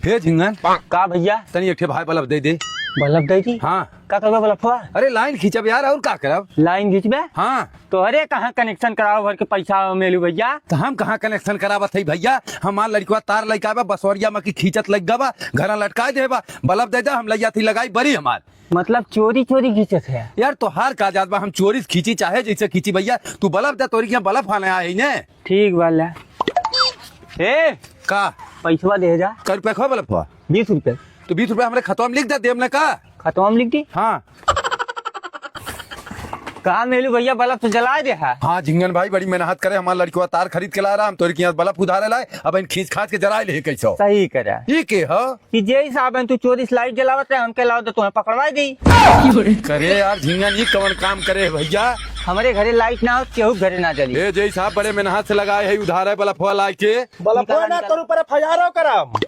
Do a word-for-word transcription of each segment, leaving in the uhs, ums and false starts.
हे झिंगन। का भइया? तनी एक ठे भाई बल्ब दे दे। बल्ब दे दी? हाँ। का करबे बल्बवा? अरे लाइन खींचब यार, और का करब? लाइन खींचबे? हाँ। तोहरे कहाँ कनेक्शन करावे भर के पैसा आवे मेलू भइया? तो हम कहाँ कनेक्शन करावत हई भइया? हमार लड़िकवा तार लइके आवे, बसवरिया में की खींचत लग गवा, घरा लटकाए देबा। बल्ब दे दे, हम लइया थी लगाई बरी हमार। मतलब चोरी चोरी खींचत है? यार तोहार का जात बा, हम चोरी से खींची चाहे जैसे खींची भइया, तू बल्ब दे, तोरी के यहाँ बल्ब फाने आए ही ने। ठीक बा, ले। ए, का? पैसवा दे जा। कै रुपया खो बल्ब हुआ? बीस रुपया। तो बीस रुपया हमरे खतवा में लिख दे, देम ना का? खतवा में लिख दी? हाँ। का मेलू भइया, बल्ब तो जलाए दे है। हाँ झिंगन भाई, बड़ी मेहनत करे, हमार लड़िकवा तार खरीद के ला रहा, हम तोरी के यहाँ बल्ब उधारे लाए, अब इन खींच खाच के जलाए ले कैसो। सही करे। ये के ह? कि जे हिसाब है तू चोरी से लाइट जलावत रहे, हमके लाओ तो तुम्हें पकड़वाई दी। करे यार झिंगन, ये कवन काम करे है भइया? हमरे घरे लाइट ना हो, केहू घरे ना जली। ए, जे हिसाब बड़े मेहनत से लगाए है, उधारे बल्बवा लाए के। बल्बवा निकाला, ना निकाला। तोर ऊपर एफ आई आर करम।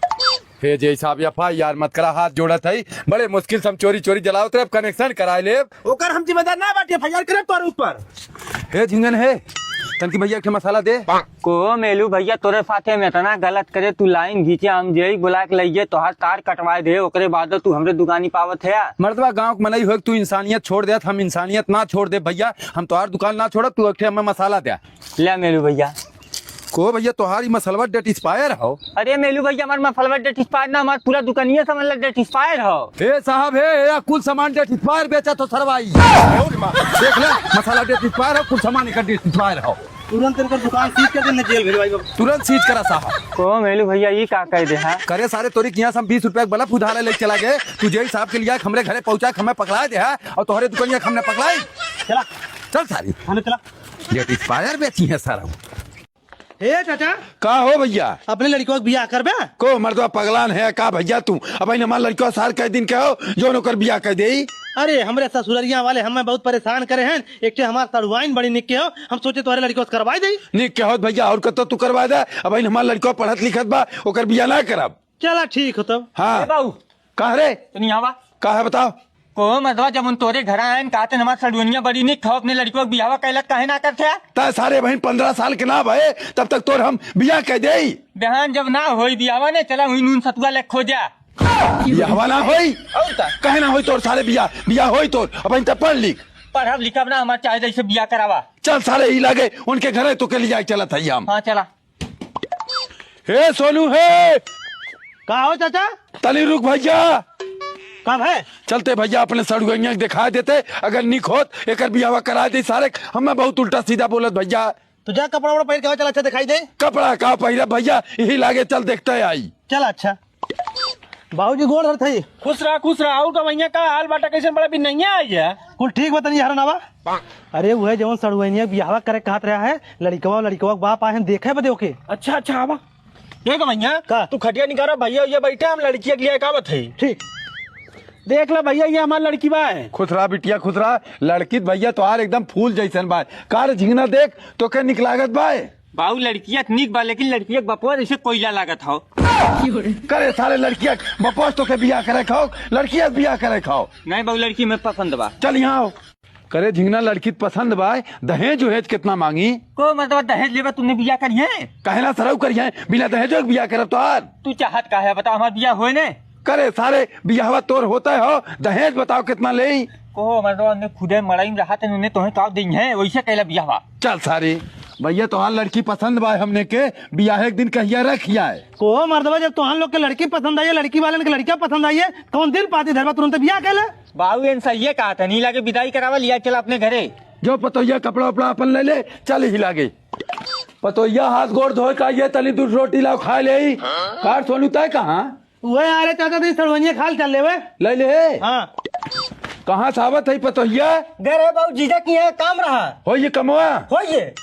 हे जे साहब, एफ आई आर मत करा, हाथ जोड़त हई। बड़े मुश्किल से हम चोरी चोरी जलावत रहे, अब कनेक्शन कराए लेब। ओकर हम जिम्मेदार ना बाटी, एफ आई आर करब तोर ऊपर। हे झिंगन हे, तनकी भइया एक ठे मसाला दे। को मेलू भइया, तोरे साथे में इतना गलत करे, तू लाइन खींचे, हम जेई बुला के लइये, तोहार तार कटवाए दे, ओकरे बाद तू हमरे दुकानी पावत है। मर्दवा, गाँव के मनई होए के तू इंसानियत छोड़ देत, हम इंसानियत ना छोड़ दे भइया, हम तोहार दुकान ना छोड़ब, तू एक ठे हमें मसाला दे। ले मेलू भइया। को भइया, तोहार ई मसलवा डेट एक्सपायर हो? अरे मेलू भइया, हमार मसलवा डेट एक्सपायर ना, हमार पूरा दुकानिया समझ ला डेट एक्सपायर हो। हे साहब, हे, हे, कुल सामान डेट एक्सपायर बेचा तो सरवाई। देख ले, मसाला डेट एक्सपायर हो, कुल सामान एकर डेट एक्सपायर हो। तुरंत इनकर दुकान सीज कर देना, जेल भेजवाई बाबू। तुरंत सीज करा साहब। को मेलू भइया, ई का कह दे हा? करे सारे, तोरी किहाँ से हम बीस रुपया के बल्ब उधारे लेके चला गए, तू जेई साहब के लिया हमरे घरे पहुँचा के हमें पकड़ाए दे हा, और तोहरे दुकानिया के हमने पकड़ाई। चला। चल सारी। हाँ, चला। डेट एक्सपायर बेची है सारा। हे चाचा। का हो भइया? अपने लड़िकवा के बियाह करबे? को मर्दवा पगलान है का भइया तू? अबहिन हमार लड़िकवा सार कै दिन के हो, जौन ओकर बियाह कै देई? अरे, हमरे ससुररिया वाले हमें बहुत परेशान करे हैं। एक ठे हमार सड़ुआइन बड़ी निक के हो, हम सोचे तोहरे लड़िकवा से करवाई देई। निक के होत भइया, और कतो तू करवा दे। अबहिन हमार लड़िकवा पढ़त लिखत बा, ओकर बियाह ना करब। चला ठीक हो तब। हाँ। ए बाऊ। का रे? तनी आवा। का है बताओ? को मर्दवा, जब उन तोरे घर आयन, कहते हमार सड़ुआइनिया बड़ी निक हो, अपने लड़िकवा के बियाहवा कैलत काहे ना करते? ता सारे बहिन पन्द्रह साल के ना भए, तब तक तोर हम बियाह कै देई। बिहान जब ना होई बियाहवा ने, चला हुई नून सतुआ ले खो जा। बियाहवा ना होई? और का? काहे ना होई तोर सारे बियाह? बियाह होई तोर, अबहिन त पढ़ लिख। पढ़ब लिखब ना, हमार चाहे जैसे बियाह करावा। चल सारे ही लागे, उनके घरे तोके लियाए चलत हई हम। हाँ, चला। हे सोनू हे। का हो चाचा? तनी रुक भइया। का भए? चलते भइया अपने सड़ुआइनिया के देखाए देते, अगर निक होत एकर बियाहवा कराए दे सारे, हमें बहुत उल्टा सीधा बोलत भइया। तो जा कपड़ा वपड़ा पहिर के आओ, चल अच्छा देखाई दे। कपड़ा का पहिरा भइया, यही लागे चल देखते आई। चल अच्छा। बाबूजी गोड़ धरत हई। खुश रहा, खुश रहा। और का भइया का हाल बाटा, कैसन बड़ा बिनैया आई है? कुल ठीक बा, तनी हरन आवा। अरे उहे जवन सड़ुआइनिया बियाहवा करे कहत रहा है, लड़िकवा, लड़िकवा के बाप आए हैं देखे बदे ओके। अच्छा, अच्छा, आवा। देख भइया, का? तू खटिया निकारा, भइया, ये बैठे, हम लड़किया के लिए का बत है। ठीक। देख ला भइया, ये हमार लड़की बा है। खुश रहा बिटिया, खुश रहा। लड़की त भइया तोहार एकदम फूल जैसन बा। का रे झिंगना देख, तोके निक लागत बा है? बाऊ, लड़किया त निक बा, लेकिन लड़किया के बपवा जैसे कोयला लागत हो। करे सारे लड़किया के बपवा से तोके बियाह करे खाओ, लड़किया से बियाह करे खाओ। नहीं बाऊ, लड़की में पसंद बा। चल यहाँ आओ। करे झिंगना, लड़की त पसंद बा, दहेज उहेज कितना मांगी? को मतलब दहेज लेबा तूने बियाह करिए? काहे ना सरऊ करिए, बिना दहेजो के बियाह करब तोहार। तू चाहत का है बता, हमार बियाह होए ने? करे सारे, बियाहवा तोर होता है हो, दहेज बताओ कितना लेई? को मतलब हमने खुदे मड़ई में रहा थे, उन्हें तोहे का देई है, वैसे कैला बियाहवा। चल सारे, भइया तोहार लड़की पसंद बा हमने के, बियाह एक दिन कहिया रखिया है। को मर्दवा, जब तोहार लोग के लड़की पसंद आई है, लड़की वालन के लड़किया पसंद आई है, कौन दिन पाती धरबा, तुरंत बियाह कैले? बाबू, एन सहिए कहा था, नी लागे विदाई करावा, लिया चला अपने घरे। जो पतोहिया कपड़ा उपड़ा अपन ले ले, चल ही लागे। पतोहिया हाथ गोड़ धोए का ये तनी दूध रोटी लाओ खा ले। कार सोनू तय कहाँ? वह आ रहे चाचा, तो सड़वनिया खाल चल ले वे। ले ले। हाँ। कहाँ से आवत है पतोहिया? गए रहे बाबू जीजा की यहाँ काम रहा। हो ये कमवा? हो ये।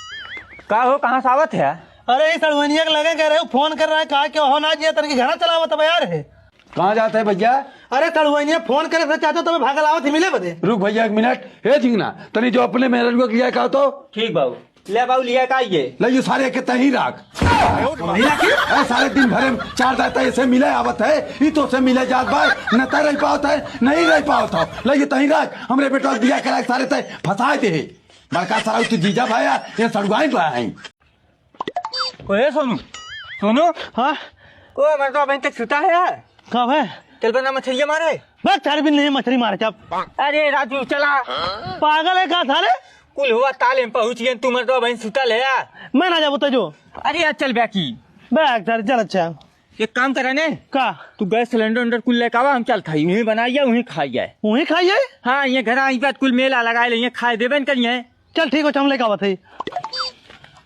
का हो, कहाँ से आवत है? अरे, ये सड़वनिया के लगे गए रहे, फोन कर रहा है, कहा कि हो ना जी, तनकी घरा चलावत बा यार है। कहाँ जात है भइया? अरे, सड़वनिया फोन करे से चाचा, तुम्हें भागल आवत ही मिले बदे। रुक भइया एक मिनट। हे झिंगना, तनी जो अपने मेहररुआ के लिया कहा तो। ठीक बाबू। ले बाबू, लिया का ये? ले ये सारे के तहीं राख। वही राखी? ए, सारे दिन भरे में चार दाता ऐसे मिले आवत है, ई तो से मिले जात बा, न त रह पावत है, नहीं रह पावत हो। ले ये तहीं राख, हमरे बेटवा के बियाह करा के सारे तय फंसाए दे। बड़का सारा तू जीजा भाई आ, ये सड़ुआइन रहा है। ओए सोनू, सोनू। हाँ? को मर्दवा बहन तक सुता है यार। का है? चल बना मछलिया मारे। बस सारे भी नहीं मछली मारे, चुप। अरे राजू चला। पागल है का सारे? कुल हुआ ताले में पहुँच गए, तू मर्दवा बहन सुता ले यार। मैं ना जाबो तो जो। अरे यार चल बैकी। बैग सारे चल। अच्छा एक काम करा ने। का? तू गैस सिलेंडर उलेंडर कुल लेके आवा, हम चलत हई, वहीं बनाइए, वहीं खाई जाए। वहीं खाई जाए? हाँ, ये घर आई बात कुल मेला लगाए ले, ये खाए देबे न करिए। चल ठीक हो, हम लेके आवत हई।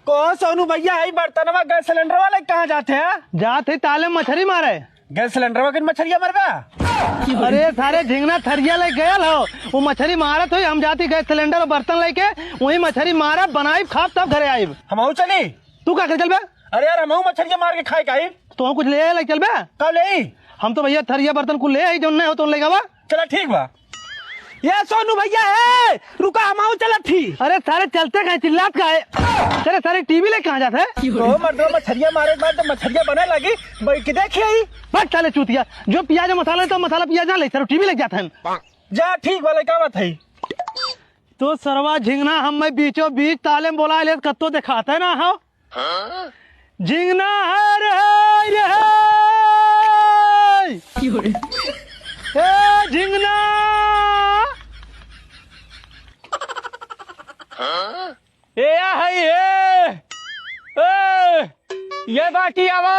को सोनू भैया, है बर्तनवा गैस सिलेंडर वाले कहाँ जाते हैं? जात हई ताले मछरी मारे। गैस सिलेंडर में किन मछरिया मरबा? अरे सारे झिंगना थरिया ले गयल हो, वो मछरी मारत होई, हम जाती गैस सिलेंडर और बर्तन लेके, वही मछरी मारा बनाई खाब तब घरे आइब। हम चली। तू का कर चलबे? अरे यार, हमहू मछरिया मार के खाए का ही। तो हम कुछ ले आए, ले चलबे? का ले? हम तो भैया थरिया बर्तन कुल ले आई, जौन नहीं हो तो ले जावा। चला ठीक बा। ये सोनू भैया है, रुका, हमहू चलत थी। अरे सारे चलते काहे, चिल्लात काहे? अरे सारे टीवी ले कहाँ जात है? तो मर्दवा मछरिया मारे के बाद जब मछरिया बने लगी, बैठ के देख आई। बस साले चूतिया, जो प्याज मसाला ले तो मसाला प्याज ना ले, सारे टीवी ले जात हैं। जा ठीक बा, ले का बात है? तो सरवा झिंगना हम मैं बीचों बीच ताले में बोला ले, कत्तो दिखाते ना हो। झिंगना है रे, है रे, है। ए झिंगना। ए या है ये। ए, ये बाटी आवा।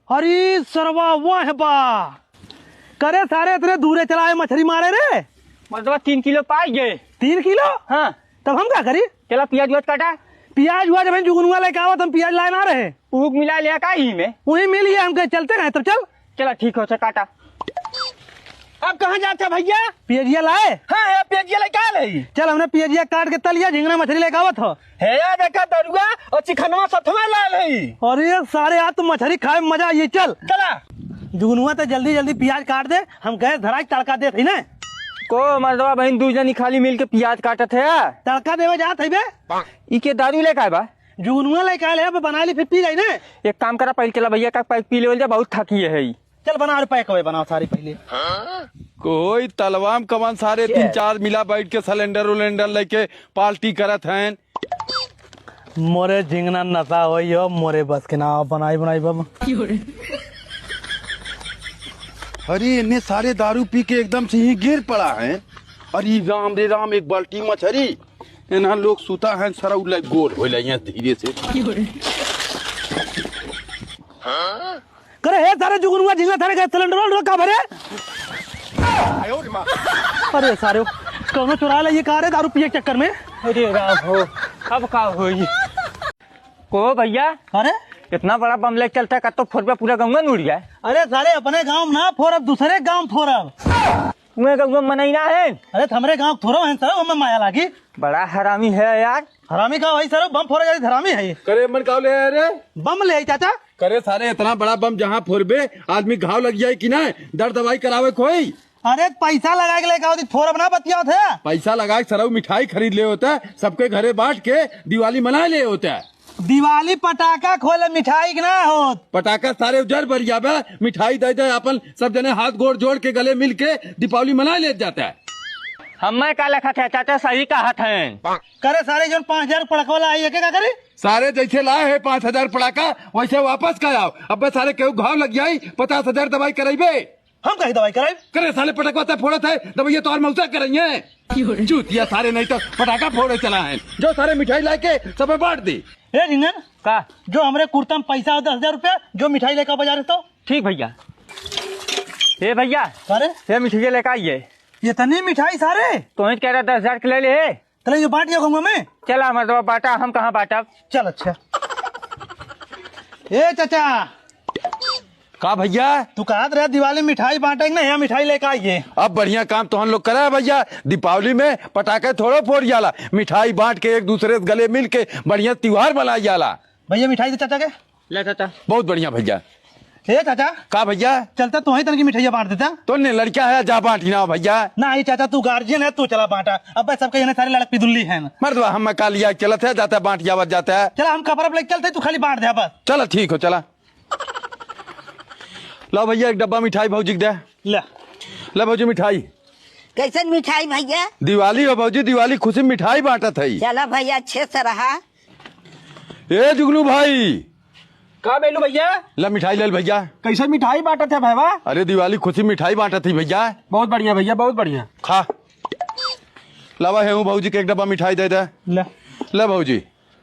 अरे सरवा वाह बा। करे सारे इतने दूरे चला आए मछरी मारे रे। मतलब तीन किलो पाई गए। तीन किलो? हाँ। तब हम का करी? चला पियाज उआज काटा। पियाज उआज अबे जुगनुआ लेके आवत, हम पियाज लाए ना रहे। ऊख मिला लिया का ही में? वही मिल गया, हम कहे चलते रहे तब चल। चला ठीक हो, अच्छा काटा। अब कहाँ जात है भैया? पियजिया लाए? हाँ, ये पियजिया लेके आ ले। चल, हमने पियजिया काट के तलिया झिंगना मछरी लेके आवत हो। हे यार, देखा दरुआ और चिखनवा सथवा ला ले। अरे सारे, आज तो मछरी खाए में मजा आई, चल। चला। जुगनुआ तो जल्दी जल्दी पियाज काट दे, हम गैस धराई तड़का देत हई ना। को मर्दवा बहन दू जनी खाली मिल के पियाज काटत है यार। तड़का देवे जात है बे। ई के दारू लेके आए बा? जुगनुआ लेके आए ले, अब बना ली फिर पी जाई ना। एक काम करा, पहले चला भैया का पैक पी लेवल जा, बहुत थकी है ई। चल बना रे पैक, होए बनाओ सारी पहले। कोई तलवा में कवन सारे तीन चार मिला बैठ के सिलेंडर उलेंडर लेके पार्टी करत हैं। मोरे झिंगना नशा होई हो, मोरे बस के ना बनाई बनाई बाबा। अरे इन्हें सारे दारू पी के एकदम से ही गिर पड़ा है। अरे राम रे राम, एक बाल्टी मछरी। इन्हां लोग सुता है, सरऊ लाइक गोल हो जाइए धीरे से। करे हे सारे जुगनुआ झिंगा थारे गैस सिलेंडर वाला का भरे? अरे सारे, कौनो चुरा ले ये कार है दारू पिए के चक्कर में। अरे राम हो, अब का होई? को भैया, अरे? इतना बड़ा बम लेके चलता है, कत्तो फोड़बे पूरा गंगा नूर जाए। अरे सारे, अपने गांव ना फोड़ब, दूसरे गांव फोड़ब। तुम्हें गंगा मनई ना है। अरे तो हमरे गांव थोड़ा है सर, हमें माया लागी। बड़ा हरामी है यार। हरामी का भाई सर, बम फोड़ा जाती हरामी है। करे मन का ले आए रे? बम ले आई चाचा। करे सारे, इतना बड़ा बम जहाँ फोड़बे, आदमी घाव लग जाए कि ना, दर्द दवाई करावे कोई। अरे पैसा लगा के लेके आओ, थोड़ा बना बतियाओ थे। पैसा लगा के सरऊ मिठाई खरीद ले होता, सबके घरे बांट के दिवाली मना ले होता। दिवाली पटाखा खोले, मिठाई के ना होत। पटाखा सारे उजर बर जाबे, मिठाई दे दे, अपन सब जने हाथ गोड़ जोड़ के गले मिल के दीपावली मना लेत जाता है। हमें का लेखा थे चाचा, सही कहा थे। करे सारे जौन पाँच हजार पड़कवा ला आई, एके का करी? सारे जैसे लाए हैं पाँच हजार पड़ाका, वैसे वापस का आओ। अबे सारे केहू घाव लग जाई, पचास हजार दवाई करइबे। हम कहीं दवाई कराई? करे साले, पटकवा ते फोड़त है, दवाइया तो और मौसा करेंगे। चूतिया सारे, नहीं तो पटाखा फोड़े चला है। जो सारे मिठाई लाके सबे बांट दे। ए रिंगन, का? जो हमरे कुर्ता में पैसा हो दस हजार रुपया, जो मिठाई लेकर बाजार से तो। ठीक भैया। ए भैया, अरे? ये मिठाई लेकर आइए। इतनी मिठाई सारे? तो ही कह रहा दस हजार के ले ले। चला, ये बांट गया कहूँगा मैं। चला, मर्दवा, बांटा, हम कहाँ बांटब? चल, अच्छा। ए चाचा। का भैया? तू कहत रहे दिवाली मिठाई बांटेंगे ना, यहाँ मिठाई लेके आइए। अब बढ़िया काम तोहन लोग करा है भैया, दीपावली में पटाखे थोड़ो फोड़ जाला, मिठाई बांट के एक दूसरे से गले मिल के बढ़िया त्योहार मनाई जाला। भैया, मिठाई दे चाचा के। ले चाचा। बहुत बढ़िया भैया। ए चाचा। का भैया? चलता तू ही तनकी मिठाइया बांट देता। तो ने लड़का है, जा बांट ही ना भैया। ना, ई चाचा, तू गार्जियन है, तू चला बांटा। अब सबके जने सारे लड़क पिदुल्ली हैं। मर्दवा, हम का लिया चलत है, जाता बांट जावत जाता है। चला, हम कपड़ा लेके चलते, तू खाली बांट दे बस। चला, ठीक हो, चला। ला भैया, एक डब्बा मिठाई भौजी के दे। ले। ले भौजी मिठाई। कैसन मिठाई भैया? दिवाली हो भौजी, दिवाली खुशी मिठाई बांटत है। चला भैया, अच्छे से रहा। ए जुगनू भाई, का बेलू भैया? ला मिठाई ले ल भैया। कैसे मिठाई बांटत है भैया? अरे दिवाली खुशी मिठाई बांटत ही भैया। बहुत बढ़िया भैया, बहुत बढ़िया। खा। लावा हेऊ भौजी के एक डब्बा मिठाई दे दे। ले। ले भौजी।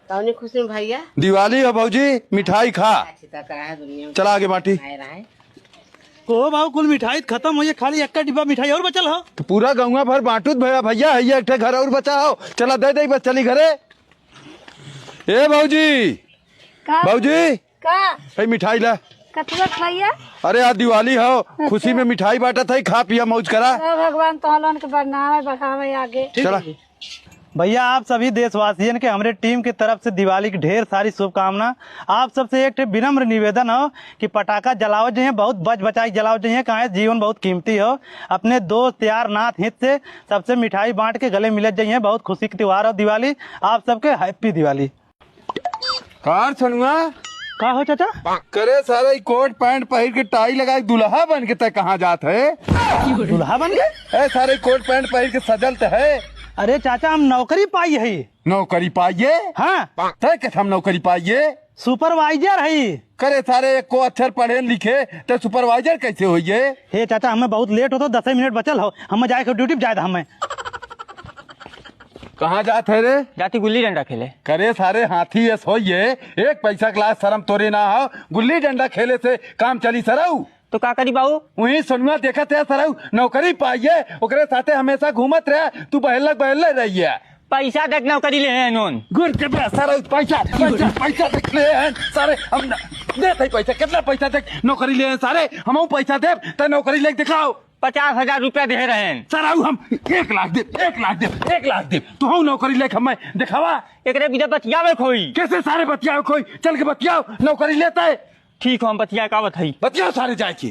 कौनी खुशी में भैया? दिवाली हो भौजी, मिठाई खा। अच्छी तरह है दुनिया में। चला आगे बांटी। आए रहे। ओ बाबू, कुल मिठाई खत्म होइए, खाली एक डिब्बा मिठाई और बचल हो। तो पूरा गौवा भर बांटूत भैया, भैया है ये एक ठे घर और बचा हो। चला दे दे बस, चली घरे। ए भौजी, का? भौजी, का? ए मिठाई ला। कथुआ खइया? अरे आज दिवाली हो, अच्छा। खुशी में मिठाई बांटत है, खा पिया मौज करा। हे भगवान, तोहलन के बनावे बढ़ावे आगे। ठीक चला। है। भैया, आप सभी देशवासियन के हमरे टीम की तरफ से दिवाली की ढेर सारी शुभकामना। आप सबसे एक ठे विनम्र निवेदन हो कि पटाखा जलावत जइहें, बहुत बच बचाई जलावत जइहें, काहे जीवन बहुत कीमती हो। अपने दोस्त, यार, नात, हित से सबसे मिठाई बांट के गले मिलत जइहें। बहुत खुशी के त्योहार हो दिवाली। आप सबके happy दिवाली। कार सनुआ। का हो चाचा? करे सारे ई कोट पैंट पहिर के टाई लगाए दुल्हा बन के तै कहाँ जात है? दुल्हा बन के? ए सारे कोट पैंट पहिर के सजल त है। अरे चाचा, हम नौकरी पाई है। नौकरी पाइए? हाँ। तय के हम नौकरी पाइए? सुपरवाइजर है। करे सारे एको अक्षर पढ़े न लिखे त सुपरवाइजर कैसे होइए? हे चाचा, हमें बहुत लेट होतो, दसे मिनट बचल हो, हमें जाए के ड्यूटी पे जाए था हमें। कहाँ जात है रे? जाती गुल्ली डंडा खेले। करे सारे हाथी एस होइए, एक पैसा के लाज शरम तोरे ना हो, गुल्ली डंडा खेले से काम चली सरऊ? तो का करी बाऊ? वही सोनुआ देखत है सरऊ, नौकरी पाइए, ओकरे साथे हमेशा घूमत रहे, तू बहलक बहले रहिए। पैसा देख नौकरी ले हैं नोन। गुर के बे सरऊ, पैसा, पैसा, पैसा देख ले हैं सारे, हम न-, देत है पैसा, कितना पैसा देख नौकरी ले हैं सारे, हमहू पैसा देब, त नौकरी लेके दिखाओ। पचास हजार रुपया दे रहे हैं। सरऊ हम एक लाख देब, एक लाख देब, एक लाख देब, तू हम नौकरी लेके हमें दिखावा। एकरे बिना बतियावे खोई। कैसे सारे बतियावे खोई? चल के बतियाओ, नौकरी लेता है। ठीक हो, हम बतिया का बताई। बतियाओ सारे जाए के।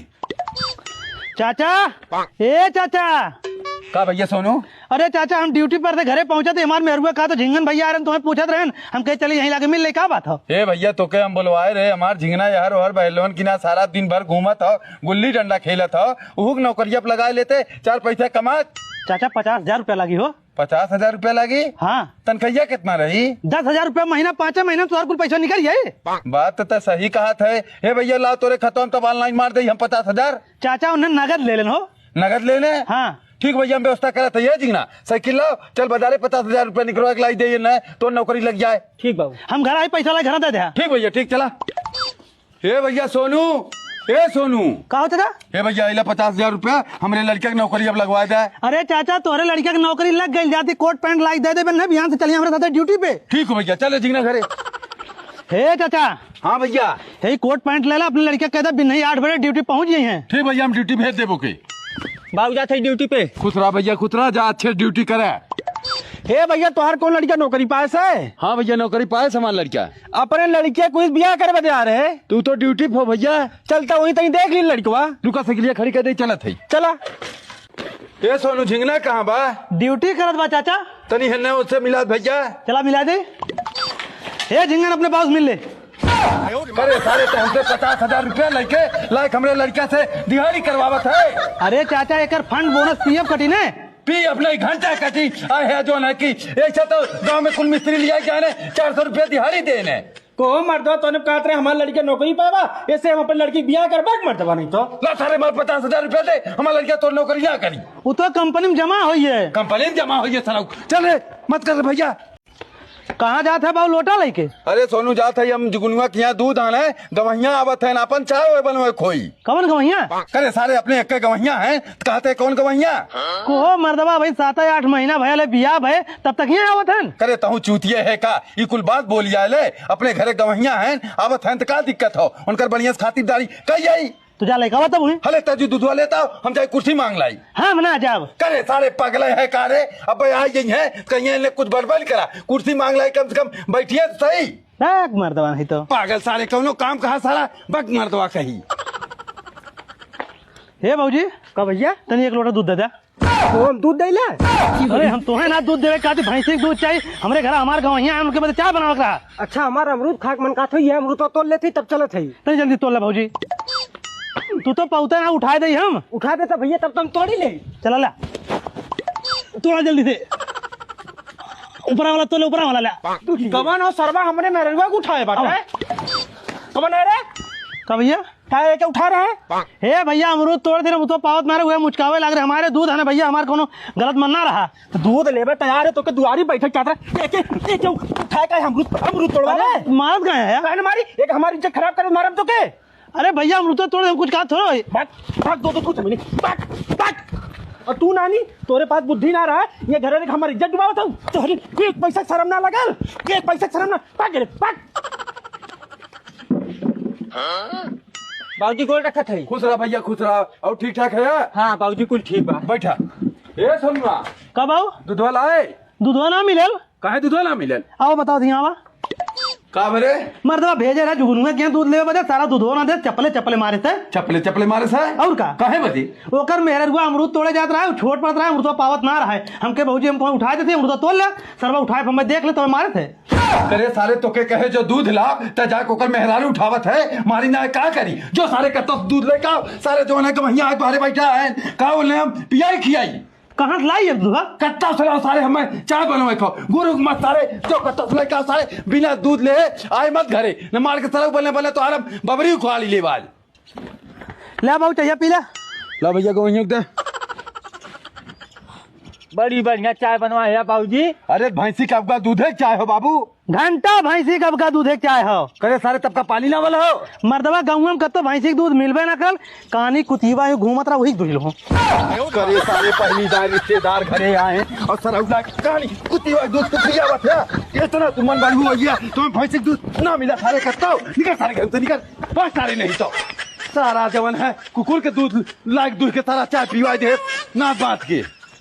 चाचा, ए चाचा। का भैया सोनू? अरे चाचा, हम ड्यूटी पर से घरे पहुंचा थे, हमार मेहरुआ कहा तो झिंगन भैया आ रहे हैं, तुम्हें पूछत रहन, हम कहे चली यहीं लाके मिल ले, का बात हो? ए भैया, तोके हम बोलवाए रहे, हमार झिंगना यार ओहर बहलोन की ना सारा दिन भर घूमत हो, गुल्ली डंडा खेलत हो, उहुक नौकरिया पे लगा लेते, चार पैसा कमात। चाचा, पचास हजार रुपया लागी हो। पचास हजार रुपया लागी? हाँ। तनखैया कितना रही? दस हजार रुपया महीना, पाँचे महीना में तोहर कुल पैसा निकल जाई। बात तो तै सही कहत है। हे भैया, लाओ तोरे खतवा में तब online मार दे हम पचास हजार। चाचा, उन्हें नगद ले लेन हो। नगद लेने? हाँ। ठीक भैया, हम व्यवस्था करत है। ये झिंगना, साइकिल लाओ, चल बाजारे पचास हजार रुपया निकलवा के लाई दे, ये न तो नौकरी लग जाए। ठीक बाबू। हम घर आई, पैसा लाई घर दे दे। ठीक भैया, ठीक, चला। हे भैया सोनू, ए सोनू। का होता था? हे भैया, इला पचास हजार रुपया, हमरे लड़के के नौकरी अब लगवा दे। अरे चाचा, तोहरे लड़के के नौकरी लग गई, जाती कोट पैंट लाई दे दे, बन्ने बिहान से चलिए हमरे साथे ड्यूटी पे। ठीक हो भैया, चले झिंगना घरे। हे चाचा। हाँ भैया। हे कोट पैंट ले ला, अपने लड़के के कह दे बिन्ने आठ बजे ड्यूटी पहुँच गई हैं। ठीक भैया, हम ड्यूटी भेज देबो के। बाबू जात है ड्यूटी पे। खुश रहा भैया, खुश रहा, जा अच्छे ड्यूटी करे। हे भैया, तोहार कौन लड़का नौकरी पाए से? हाँ भैया, नौकरी पाए से हमार लड़का। अपने लड़किया कुछ बियाह करे बदे आ रहे। तू तो ड्यूटी पे हो भैया। चलता वहीं तहीं देख ली लड़कवा। रुका, साइकिलिया खड़ी कर दे, चलत है। चला। ए सोनू, झिंगना कहाँ बा? ड्यूटी करत बा चाचा। तनी हेन्ने उससे मिला भैया। चला मिला दे। हे झिंगन, अपने बॉस मिल ले। अरे सारे, तो हमसे पचास हजार रुपया लेके लायक हमरे लड़का से दिहाड़ी करवावत है। अरे चाचा, एकर फंड बोनस पीएफ कटी ने। पी अपने घंटा कटी, आए है जो ना की, ऐसा तो गांव में कुल मिस्त्री लिया जाने, चार सौ रुपया दिहाड़ी देने। को मर्दवा, तोने कहत रहे हमार लड़के नौकरी पावा, ऐसे हम अपन लड़की बियाह कर बैठ मर्दवा नहीं तो। ला सारे, हमार पचास हजार रुपया दे, हमार लड़का तोर नौकरी ना करी। वो तो कंपनी में जमा होई है। कंपनी में जमा होई है सारा। चल रे, मत कर रे भैया। कहाँ जात है बाबू लोटा लेके? अरे सोनू, जात है हम जुगनुआ के यहाँ दूध आने, गवहिया आवत है ना, अपन चाय ओए बनवे खोई। कवन गवहिया? करे सारे, अपने एक गवहिया है, कहते कौन गवहिया? को मर्दवा भाई, सात आठ महीना भयल है बियाह भय, तब तक यहाँ आवत हन। करे तहूँ चूतिया है का? ई कुल बात बोली आए ले, अपने घरे गवहिया हैं, आवत हैं त का दिक्कत हो? उनकर बढ़िया से खातिरदारी कई जाई। तू जा लेके आवा तब उन्हें। हले तजू दूधवा लेता हो, हम जाए कुर्सी मांग लाई। हाँ, हम ना जाब। करे सारे पागल है का रे? अब आई गई हैं, कहीं इन्हें कुछ बड़बड़ करा, कुर्सी मांग लाई, कम से कम बैठिए तो सही। बैग मर्दवा नहीं तो। पागल सारे, कौनो काम कहा सारा, बक मर्दवा कही। हे भौजी। का भैया? तनी एक लोटा दूध दे दे। ओ, हम दूध देला? अरे, हम तोहे ना दूध देवे, कहती भैंसी के दूध चाहिए। हमरे घर हमार गवैया है, उनके बदे चाय बनावे के रहा। अच्छा, हमार अमरूद खाक मन कहत हो, ये अमरूद तो तोड़ लेती, तब चलत है। तनी जल्दी तोड़ ले भौजी। तू तो पौधा ना उठाए दे हम। उठा देता भैया, तब तुम तोड़ी ले। चला ला। तोड़ा जल्दी से। ऊपरा वाला तोड़ ले, ऊपरा वाला ला। कवन हो सरवा, हमरे मेहरुआ को उठाए बाटे। कमन है रे? का भैया? का है, क्या उठा रहे हैं? हे भैया, अमरूद तोड़ दे रहे, वो तो पावत मारे हुए मुचकावे लाग रहे। हमारे दूध है ना भैया, हमारे कोनो गलत मन ना रहा। तो दूध लेबे तैयार है, तो के दुआरी बैठे क्या तरह? एक, एक, एक, एक उठाए का है अमरूद, अमरूद तोड़वा अरे, रे। मारत का है यार? काहे ना मारी? एक हमारी इज्जत खराब करे, मारम तो के? अरे भैया, अमरूद तो तोड़ दे, हम कुछ कहा थोड़ा है। भाग, भाग, दो, दो, कुछ नहीं। भाग, भाग। और तू नानी, तोरे पास बुद्धि ना रहा, ये घर में हमारी इज्जत डुबावत हूँ। तोहरे एक पैसा शर्म ना लगल, एक पैसा शर्म ना, भाग रे, भाग। बाबूजी गोड़ रखत है। खुश रहा भैया, खुश रहा। और ठीक ठाक है? हाँ बाबूजी, कुल ठीक बा। बैठा। ए सोनुआ, का बाबू? दूधवा लाए? दूधवा ना मिलल। काहे दूधवा ना मिलल? आओ बताओ धिया बा। का बरे? मर्दवा भेजे रहा जुगनुआ के यहाँ दूध लेवे बदे, सारा दूधवा ना दे, चपले चपले मारे से। चपले चपले मारे से? और का? काहे बदे? ओकर मेहररुआ अमरूद तोड़े जात रहा है, छोट पड़त रहा है, अमरूदवा पावत ना रहा है। हमके भौजी हम उठाए देते, अमरूदवा तोड़ ले, सरवा उठाए, हम देख ले, तो मारे थे। करे सारे तोके कहे जो दूध ला, त जाके ओकर मेहरारू उठावत है, मारी ना का करी? जो सारे कत्ता से दूध लेके आओ, सारे जवान है कि वहीं आके बाहरे बैठा है, का बोले हम पियाई खियाई? कहाँ से लाई अब दूध? कत्ता से लाओ सारे, हमें चाय बनवे खाओ। गुरु मत सारे, जो कत्ता से लेके आओ सारे, बिना दूध ले आए मत घरे, न मार के सारे बोलने बोले तो आराम बबरी उखवाली ले बाल। ले बाबू, चाहिए पी ले। ला भैया, गोइयों दे। बड़ी बढ़िया चाय बनवा है बाबूजी। अरे भैंसी का अबका दूधे चाय हो बाबू। घंटा भैंसी का अबका दूधे चाय हो। करे सारे तबका पानी ना वाला हो। मर्दवा गौवा में कत्तो भैंसी के दूध मिलबे ना करल। कानी कुतिवा यूं घूमत रहा, वही दुहिल हो। करे सारे पहलीदार रिश्तेदार घरे आए और सरौला कानी कुतिवा दूध तो पियावत है। इतना तुमन बड़ू हो गया, तुम्हें भैंसी के दूध ना मिला सारे कत्तो। निकल सारे घर से निकल। बस सारे नहीं तो सारा जवन है कुकुर के दूध लाग दूध के सारा चाय पिवाई दे। ना बात के।